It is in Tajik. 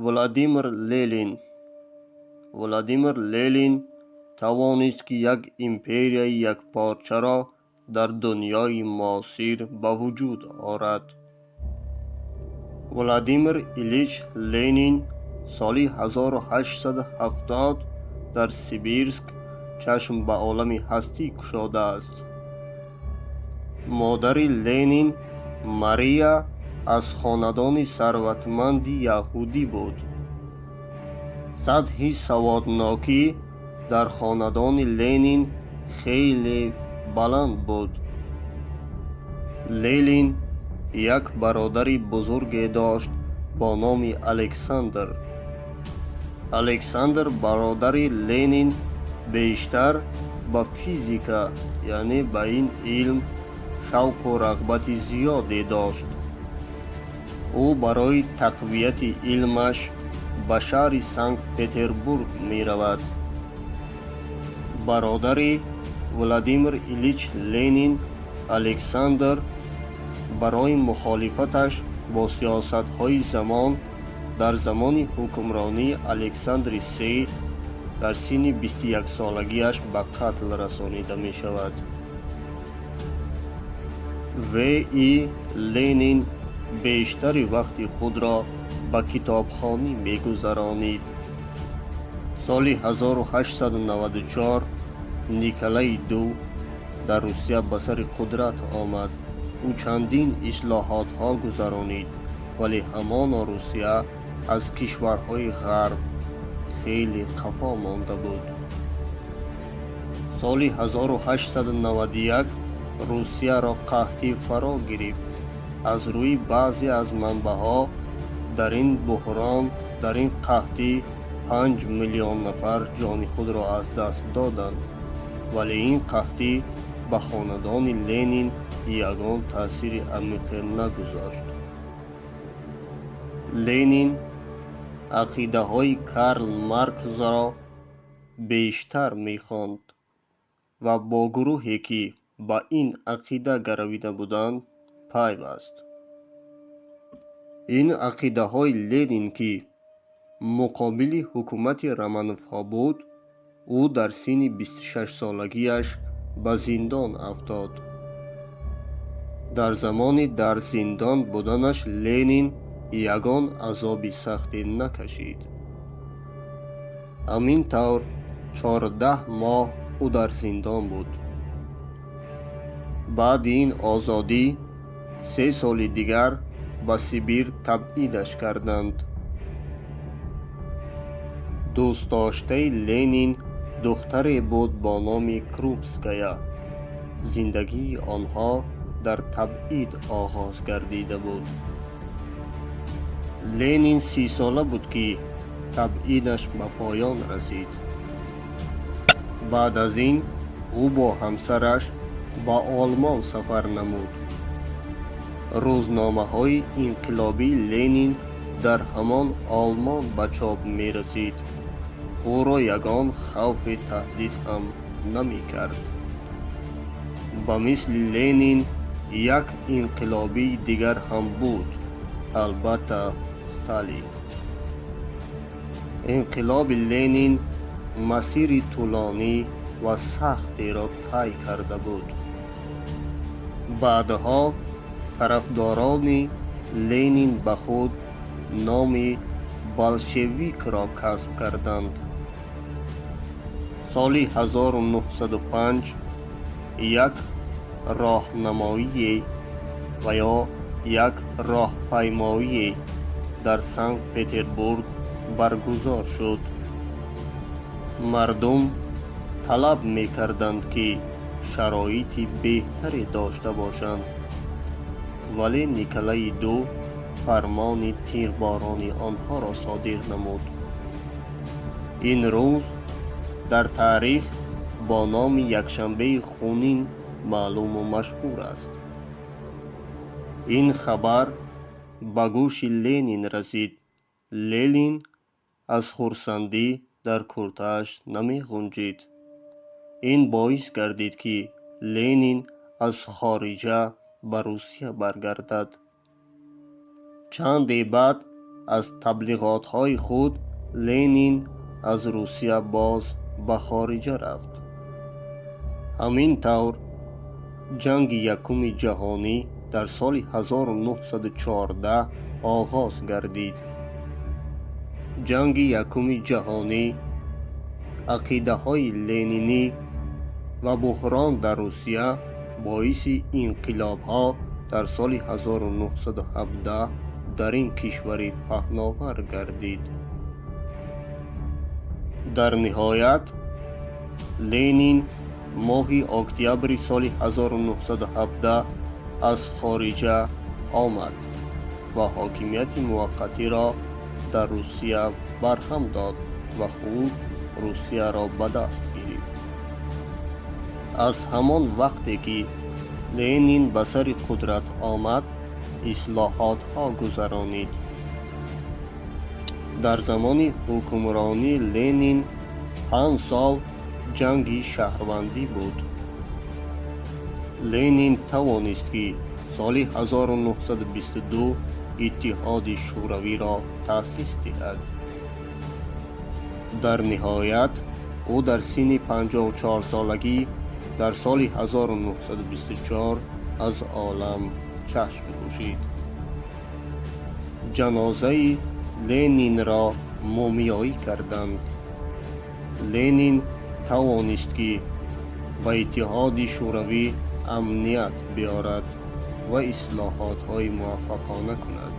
Владимир Ленин. Владимир Ленин тавонист, ки як империяи якпорчаро дар дунёи муосир ба вуҷуд орад. Владимир Ильич Ленин соли 1870 дар Сибирск чашм ба олами ҳастӣ кушодааст. Модари Ленин Мария аз хонадони сарватманди яҳудӣ буд. Сатҳи саводнокӣ дар хонадони Ленин хеле баланд буд. Ленин як бародари бузурге дошт бо номи Александр. Александр, бародари Ленин, бештар ба физика, яъне ба ин илм, шавқу рағбати зиёде дошт. Ӯ барои тақвияти илмаш ба шаҳри Санкт Петербург меравад. Бародари Владимир Ильич Ленин, Александр, барои мухолифаташ бо сиёсатҳои замон дар замони ҳукмронии Александри Се дар синни 21-солагиаш ба қатл расонида мешавад. В. И. Ленин бештари вақти худро ба китобхонӣ мегузаронид. Соли 1894 Николаи Ду дар Русия ба сари қудрат омад. Ӯ чандин ислоҳотҳо гузаронид, вале ҳамоно Русия аз кишварҳои Ғарб хеле қафо монда буд. Соли 1891 Русияро қаҳтӣ фаро гирифт. Аз рӯи баъзе аз манбаъҳо, дар ин буҳрон, дар ин қаҳтӣ 5 миллион нафар ҷони худро аз даст доданд, вале ин қаҳтӣ ба хонадони Ленин ягон таъсири амиқе нагузошт. Ленин ақидаҳои Карл Марксро бештар мехонд ва бо гурӯҳе, ки ба ин ақида гаравида буданд, пайваст. Ин ақидаҳои Ленин, ки муқобили ҳукумати Романовҳо буд, ӯ дар синни 26-солагиаш ба зиндон афтод. Дар замони дар зиндон буданаш Ленин ягон азоби сахте накашид. Ҳамин тавр, 14 моҳ ӯ дар зиндон буд. Баъди ин озодӣ 3 соли дигар ба Сибир табъидаш карданд. Дӯстдоштаи Ленин духтаре буд бо номи Крупская. Зиндагии онҳо дар табъид оғоз гардида буд. Ленин 30-сола буд, ки табъидаш ба поён расид. Баъд аз ин ӯ бо ҳамсараш ба Олмон сафар намуд. Рӯзномаҳои инқилобии Ленин дар ҳамон Олмон ба чоп мерасид. Ӯро ягон хавфе таҳдид ҳам намекард. Ба мисли Ленин як инқилобии дигар ҳам буд, албатта, Сталин. Инқилоби Ленин масири тӯлонӣ ва сахтеро тай карда буд. Баъдҳо тарафдорони Ленин ба худ номи болшевикро касб карданд. Соли 1905 як роҳнамоие ва ё як роҳпаймоие дар Санкт Петербург баргузор шуд. Мардум талаб мекарданд, ки шароити беҳтаре дошта бошанд, вале Николаи Ду фармони тирборони онҳоро содир намуд. Ин рӯз дар таърих бо номи Якшанбеи хунин маълуму машҳур аст. Ин хабар ба гӯши Ленин расид. Ленин аз хурсандӣ дар куртааш намеғунҷид. Ин боис гардид, ки Ленин аз хориҷа ба Русия баргардад. Чанде баъд Аз таблиғотҳои худ Ленин аз Русия боз ба хориҷа рафт. Ҳамин тавр, Ҷанги Якуми ҷаҳонӣ дар соли 1914 оғоз гардид. Ҷанги Якуми ҷаҳонӣ, ақидаҳои ленинӣ ва буҳрон дар Русия боиси инқилобҳо дар соли 1917 дар ин кишвари паҳновар гардид. Дар ниҳоят, Ленин моҳи октябри соли 1917 аз хориҷа омад ва ҳокимияти муваққатиро дар Русия барҳам дод ва худ Русияро ба даст гирифт. Аз ҳамон вақте ки Ленин ба сари қудрат омад, ислоҳотҳо гузаронид. Дар замони ҳукмронии Ленин 5 сол ҷанги шаҳрвандӣ буд. Ленин тавонист, ки соли 1922 Иттиҳоди Шӯравиро таъсис диҳад. Дар ниҳоят, ӯ дар синни 54-солагӣ дар соли 1924 аз олам чашм пӯшид. Ҷанозаи Ленинро мумиёӣ карданд. Ленин тавонист, ки ба Иттиҳоди Шӯравӣ амният биёрад ва ислоҳотҳои муваффақона кунад.